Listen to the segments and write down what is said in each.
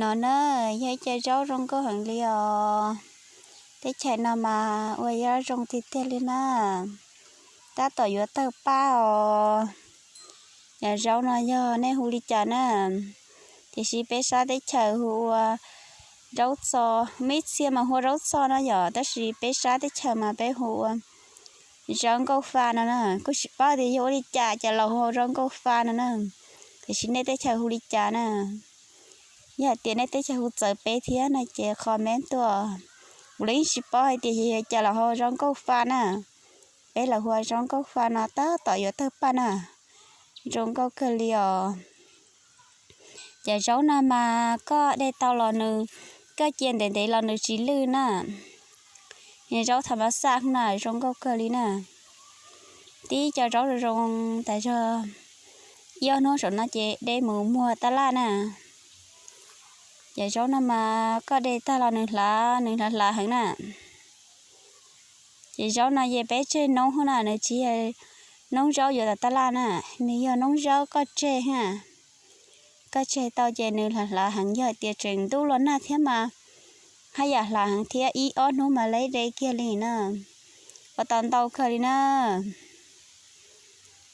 No na, yog ib co zaub zoo nkauj heev li os. Teb chaws no mas ua zoo tiag tiag li na. Tab tom yuav tawg paj os. Cov zaub no yog nej hu li cas na? Tiam sis peb sab teb chaws hu ua zaub txo, ib txhia mas hu ua zaub txo no yom, tab sis peb sab teb chaws mas peb hu ua zaub nkauj fa no na. Kuj tsis paub tias yog ua li cas ces los hu ua zaub nkauj fa no na. Tiam sis nej teb chaws hu li cas na? Yog hais tias nej teb chaws hu txawv peb thiab no ces comment tuaj. Kuv los yeej tsis paub hais tias yog cas los hu ua zaub nkauj fa na. Peb los hu ua zaub nkauj fa no tab tom yuav tawg paj na. Zoo nkauj kawg li os. Cov zaub no mas koj de tau los nws, koj cia ntev ntev los nws tsis lwj na. Yog zaub tham mas xaj na, zoo nkauj kawg li na. Tib co zaub zoo zoo tas zog, ib ob hnub saum no ces de mus muag taj laj na. Cov zaub no mas koj de tag los nws hlav, nws hlav hlav heev na. Ces zaub no ces peb tseg noob na, nws tsis yog noob zaub yuav tom taj laj na, nws yog noob zaub koj tseg ha. Koj tseg tau ces nws hlav hlav heev, yog hais tias tseem ntuj los nag thiab mas haj yam hlav heev thiab, ib ob hnub mas leb de kiag li na. Ua tau ntau kawg li na.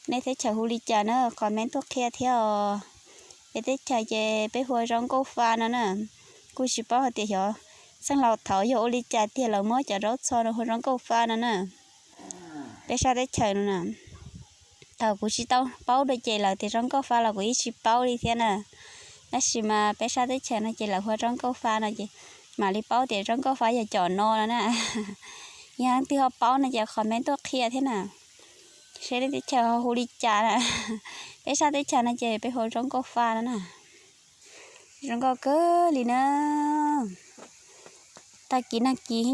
Nej teb chaws hu li cas na, comment tuaj qhia thiab os. Peb teb chaws ces peb hu ua zaub nkauj fa no na. Kuj tsis paub hais tias xyov xeeb laus thaud yog ua li cas tiag lawv muab cov zaub txho no hu zaub nkauj fa no na. Peb sab teb chaws no na, thaum kuv tsis tau paub dua ces lawv tias zaub nkauj fa los kuv yeej tsis paub li thiab na. Tab sis mas peb sab teb chaws no ces lawv hu ua zaub nkauj fa no ces mam li paub tias zaub nkauj fa yog cov no no na. Yog leej twg ho paub no ces comment tuaj qhia thiab na. Seb nej teb chaws ho hu li cas na. Peb sab teb chaws no ces peb hu ua zaub nkauj fa no na. Zoo nkauj kawg li na. Tag kis nag kis